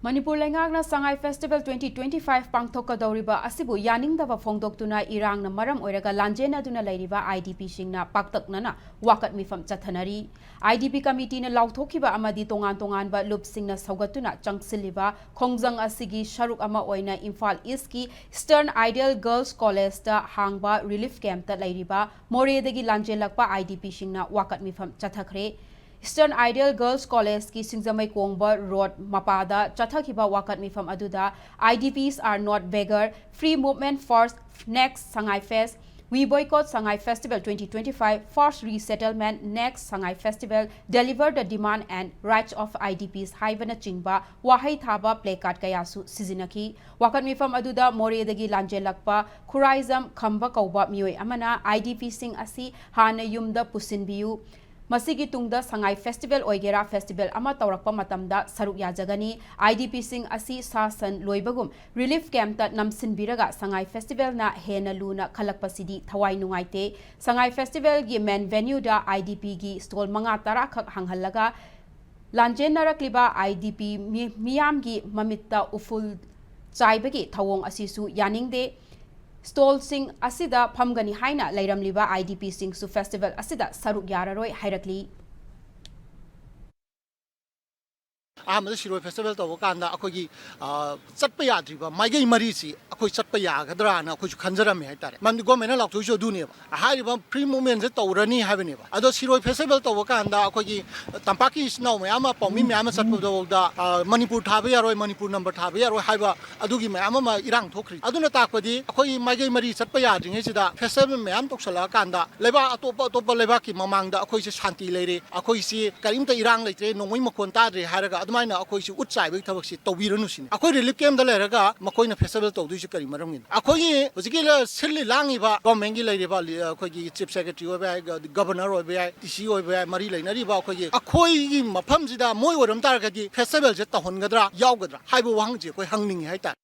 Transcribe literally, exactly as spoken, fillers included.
ꯃꯅꯤꯄꯨꯔ ꯂꯩꯉꯥꯛꯅ ꯁꯉꯥꯏ festival twenty twenty-five ꯄꯥꯡꯊꯣꯛꯀꯗꯧꯔꯤꯕ ꯑꯁꯤꯕꯨ ꯌꯥꯅꯤꯡꯗꯕ ꯐꯣꯡꯗꯣꯛꯇꯨꯅ ꯏꯔꯥꯡꯅ ꯃꯔꯝ ꯑꯣꯏꯔꯒ ꯂꯥꯟꯖꯦꯟꯅꯗꯨꯅ ꯂꯩꯔꯤꯕ IDPꯁꯤꯡꯅ ꯄꯥꯛꯇꯛꯅꯅ ꯋꯥꯀꯠ ꯃꯤꯐꯝ ꯆꯠꯊꯅꯔꯤ꯫ IDP ꯀꯃꯤꯇꯤꯅ ꯂꯥꯎꯊꯣꯛꯈꯤꯕ ꯑꯃꯗꯤ ꯇꯣꯉꯥꯟ ꯇꯣꯉꯥꯟꯕ ꯂꯨꯞꯁꯤꯡꯅ ꯁꯧꯒꯠꯇꯨꯅ ꯆꯪꯁꯤꯜꯂꯤꯕ ꯈꯣꯡꯖꯪ ꯑꯁꯤꯒꯤ ꯁꯔꯨꯛ ꯑꯃ ꯑꯣꯏꯅ ꯏꯝꯐꯥꯜ ꯏꯁꯀꯤ Eastern Ideal Girls Collegeꯇ ꯍꯥꯡꯕ ꯔꯤꯂꯤꯐ ꯀꯦꯝꯞꯇ ꯂꯩꯔꯤꯕ ꯃꯣꯔꯦꯗꯒꯤ ꯂꯥꯟꯖꯦꯜꯂꯛꯄ IDPꯁꯤꯡꯅ ꯋꯥꯀꯠ ꯃꯤꯐꯝ ꯆꯠꯊꯈ꯭ꯔꯦ꯫ Eastern Ideal Girls Collegeꯀꯤ ꯁꯤꯡꯖꯃꯩ ꯀꯣꯡꯕ ꯔꯣꯗ ꯃꯄꯥꯗ ꯆꯠꯊꯈꯤꯕ ꯋꯥꯀꯠ ꯃꯤꯐꯝ ꯑꯗꯨꯗ IDPs are not beggar, Free Movement for Next Sangai Fest, We Boycott Sangai Festival twenty twenty-five, Forced Resettlement Next Sangai Festival, Deliver the Demand and Rights of IDPs ꯍꯥꯏꯕꯅꯆꯤꯡꯕ ꯋꯥꯍꯩ ꯊꯥꯕ placard ꯀꯌꯥꯁꯨ ꯁꯤꯖꯤꯟꯅꯈꯤ꯫ ꯋꯥꯀꯠ ꯃꯤꯐꯝ ꯑꯗꯨꯗ ꯃꯣꯔꯦꯗꯒꯤ ꯂꯥꯟꯖꯦꯜꯂꯛꯄ ꯈꯨꯔꯥꯏꯖꯝ ꯈꯝꯕ ꯀꯧꯕ ꯃꯤꯑꯣꯏ ꯑꯃꯅ IDPꯁꯤꯡ ꯑꯁꯤ ꯍꯥꯟꯅ ꯌꯨꯝꯗ ꯄꯨꯁꯤꯟꯕꯤꯌꯨ, ꯃꯁꯤꯒꯤ ꯇꯨꯡꯗ ꯁꯉꯥꯏ ꯐꯦꯁꯇꯤꯚꯦꯜ ꯑꯣꯏꯒꯦꯔꯥ ꯐꯦꯁꯇꯤꯚꯦꯜ ꯑꯃ ꯇꯧꯔꯛꯄ ꯃꯇꯝꯗ ꯁꯔꯨꯛ ꯌꯥꯖꯒꯅꯤ꯫ IDPꯁꯤꯡ ꯑꯁꯤ ꯁꯥ ꯁꯟ ꯂꯣꯏꯕꯒꯨꯝ ꯔꯤꯂꯤꯐ ꯀꯦꯝꯞꯇ ꯅꯝꯁꯤꯟꯕꯤꯔꯒ ꯁꯉꯥꯏ ꯐꯦꯁꯇꯤꯚꯦꯜꯅ ꯍꯦꯟꯅ ꯂꯨꯅ ꯈꯜꯂꯛꯄꯁꯤꯗꯤ ꯊꯋꯥꯏ ꯅꯨꯡꯉꯥꯏꯇꯦ꯫ ꯁꯉꯥꯏ ꯐꯦꯁꯇꯤꯚꯦꯜꯒꯤ main venueꯗ IDPꯒꯤ stall ꯃꯉꯥ ꯇꯔꯥ ꯈꯛ ꯍꯥꯡꯍꯜꯂꯒ ꯂꯥꯟꯖꯦꯟꯅꯔꯛꯂꯤꯕ IDP ꯃꯤ-, ꯃꯤꯌꯥꯝꯒꯤ ꯃꯃꯤꯠꯇ ꯎꯐꯨꯜ ꯆꯥꯏꯕꯒꯤ ꯊꯧꯑꯣꯡ ꯑꯁꯤꯁꯨ ꯌꯥꯅꯤꯡꯗꯦ꯫ Stallꯁꯤꯡ ꯑꯁꯤꯗ ꯐꯝꯒꯅꯤ ꯍꯥꯏꯅ ꯂꯩꯔꯝꯂꯤꯕ IDPꯁꯤꯡꯁꯨ ꯐꯦꯁꯇꯤꯚꯦꯜ ꯑꯁꯤꯗ ꯁꯔꯨꯛ ꯌꯥꯔꯔꯣꯏ ꯍꯥꯏꯔꯛꯂꯤ꯫ ꯑꯍꯥꯟꯕꯗ ꯁꯤꯔꯣꯏ ꯐꯦꯁꯇꯤꯚꯦꯜ ꯇꯧꯕ ꯀꯥꯟꯗ ꯑꯩꯈꯣꯏꯒꯤ, ꯑ, ꯆꯠꯄ ꯌꯥꯗ꯭ꯔꯤꯕ ꯃꯥꯏꯀꯩ ꯃꯔꯤꯁꯤ ꯑꯩꯈꯣꯏ ꯆꯠꯄ ꯌꯥꯒꯗ꯭ꯔꯥꯅ ꯑꯩꯈꯣꯏꯁꯨ ꯈꯟꯖꯔꯝꯃꯤ ꯍꯥꯏꯇꯥꯔꯦ꯫ ꯃꯔꯝꯗꯤ ꯒꯣꯔꯃꯦꯟꯅ ꯂꯥꯎꯊꯣꯛꯏꯁꯨ ꯑꯗꯨꯅꯦꯕ, ꯍꯥꯏꯔꯤꯕ free movementꯁꯦ ꯇꯧꯔꯅꯤ ꯍꯥꯏꯕꯅꯦꯕ꯫ ꯑꯗꯣ ꯁꯤꯔꯣꯏ ꯐꯦꯁꯇꯤꯚꯦꯜ ꯇꯧꯕ ꯀꯥꯟꯗ ꯑꯩꯈꯣꯏꯒꯤ ꯇꯝꯄꯥꯛꯀꯤ ꯏꯆꯤꯟ ꯏꯅꯥꯎ ꯃꯌꯥꯝ ꯑꯃ, ꯄꯥꯎꯃꯤ ꯃꯌꯥꯝ ꯑꯃ ꯆꯠꯄꯗꯐꯥꯎꯗ, ꯑ, ꯃꯅꯤꯄꯨꯔ ꯊꯥꯕ ꯌꯥꯔꯣꯏ, ꯃꯅꯤꯄꯨꯔ ꯅꯝꯕꯔ ꯊꯥꯕ ꯌꯥꯔꯣꯏ ꯍꯥꯏꯕ ꯑꯗꯨꯒꯤ ꯃꯌꯥꯝ ꯑꯃ ꯏꯔꯥꯡ ꯊꯣꯛꯈ꯭ꯔꯤ꯫ ꯑꯗꯨꯅ ꯇꯥꯛꯄꯗꯤ ꯑꯩꯈꯣꯏ ꯃꯥꯏꯀꯩ ꯃꯔꯤ ꯆꯠꯄ ꯌꯥꯗ꯭ꯔꯤꯉꯩꯁꯤꯗ ꯐꯦꯁꯇꯤꯚꯦꯜ ꯃꯌꯥꯝ ꯇꯧꯁꯜꯂꯛꯑꯀꯥꯟꯗ ꯂꯩꯕꯥꯛ ꯑꯇꯣꯞꯄ ꯑꯇꯣꯞꯄ ꯂꯩꯕꯥꯛꯀꯤ ꯃꯃꯥꯡꯗ ꯑꯩꯈꯣꯏꯁꯦ ꯁꯥꯟꯇꯤ ꯂꯩꯔꯦ, ꯑꯩꯈꯣꯏꯁꯤ ꯀꯔꯤꯝꯇ ꯏꯔꯥꯡ ꯂꯩꯇ꯭ꯔꯦ, ꯅꯣꯡꯃꯩ ꯃꯈꯣꯟ ꯇꯥꯗ꯭ꯔꯦ ꯍꯥꯏꯔꯒ ꯑꯗꯨꯃꯥꯏꯅ ꯑꯩꯈꯣꯏꯁꯤ ꯎꯠ ꯆꯥꯏꯕꯒꯤ ꯊꯕꯛꯁꯤ ꯇꯧꯕꯤꯔꯅꯨ ꯁꯤꯅꯤ꯫ ꯑꯩꯈꯣꯏ ꯔꯤꯂꯤꯐ ꯀꯦꯝꯞꯇ ꯂꯩꯔꯒ ꯃꯈꯣꯏꯅ ꯐꯦꯁꯇꯤꯚꯦꯜ ꯇꯧꯗꯣꯏꯁꯤ ꯀꯔꯤ ꯃꯔꯝꯒꯤꯅꯣ? ꯑꯩꯈꯣꯏꯒꯤ ꯍꯧꯖꯤꯛꯀꯤ ꯂ-, ꯁꯤꯜꯂꯤ ꯂꯥꯡꯉꯤꯕ ꯒꯣꯔꯃꯦꯟꯒꯤ ꯂꯩꯔꯤꯕ ꯂꯤ-, ꯑꯩꯈꯣꯏꯒꯤ ꯆꯤꯐ ꯁꯦꯀ꯭ꯔꯦꯇꯔꯤ ꯑꯣꯏꯕ ꯌꯥꯏ, ꯒ-, ꯒꯕꯔꯅꯔ ꯑꯣꯏꯕ ꯌꯥꯏ, ꯗꯤ ꯁꯤ ꯑꯣꯏꯕ ꯌꯥꯏ, ꯃꯔꯤ ꯂꯩꯅꯔꯤꯕ ꯑꯩꯈꯣꯏꯒꯤ, ꯑꯩꯈꯣꯏꯒꯤ ꯃꯐꯝꯁꯤꯗ ꯃꯣꯏ ꯑꯣꯏꯔꯝ ꯇꯥꯔꯒꯗꯤ ꯐꯦꯁꯇꯤꯚꯦꯜꯁꯦ ꯇꯧꯍꯟꯒꯗ꯭ꯔꯥ, ꯌꯥꯎꯒꯗ꯭ꯔꯥ ꯍꯥꯏꯕ ꯋꯥꯍꯪꯁꯦ ꯑꯩꯈꯣꯏ ꯍꯪꯅꯤꯡꯉꯤ ꯍꯥꯏꯇꯥꯔꯦ꯫